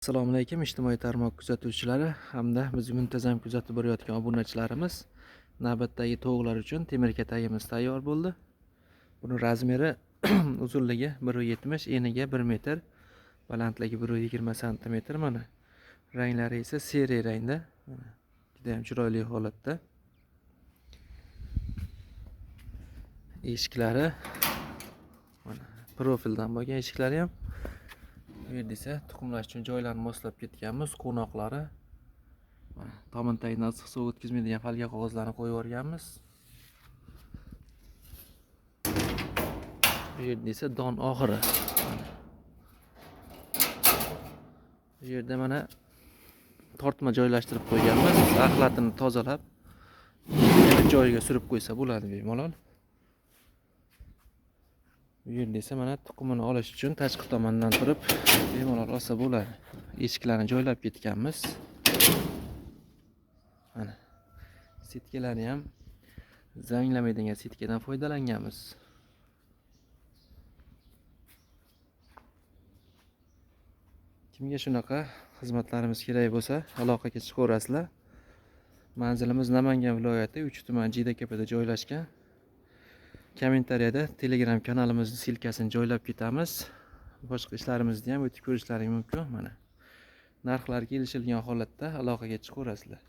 Assalomu alaykum ijtimoiy tarmoq kuzatuvchilari hamda bizni muntazam kuzatib borayotgan obunachilarimiz. Navbatdagi tovuqlar uchun temir katagimiz tayyor bo'ldi. Buni razmeri uzunligi 1.70, eniga 1 metr, balandligi 1.20 santimetr mana. Ranglari esa seri rangda. Juda ham chiroyli holatda. Eshiklari mana profildan bo'lgan eshiklari ham. Bu yerda esa tuxumlash uchun joylarni moslab ketganmiz, qo'noqlari. Mana tomon tagidan issiq suv o'tkazmaydigan folga qog'ozlarni qo'yib yuborganmiz. Bu yerda esa don oxiri. Bu yerda mana tortma joylashtirib qo'yganmiz. Axlatini tozalab, yana joyiga surib qo'ysa bo'ladi bemalol. Bu yerda esa mana tuxumini olish uchun tashqi tomondan turib bemalol olsa bo'ladi. Eshiklarni joylab ketganmiz. Mana setkalarni ham zanglamaydigan setkadan foydalanganmiz. Kimga shunaqa xizmatlarimiz kerak bo'lsa, aloqaga chiqaverasizlar. Manzilimiz Namangan viloyati 3 tuman Jiydatepada joylashgan. Kommentariyada Telegram kanalimizning silkasini joylab ketamiz. Boshqa ishlarimizni ham o'tib ko'rishlaring mumkin. Mana narxlar kelishilgan holatda aloqaga chiqaverasizlar.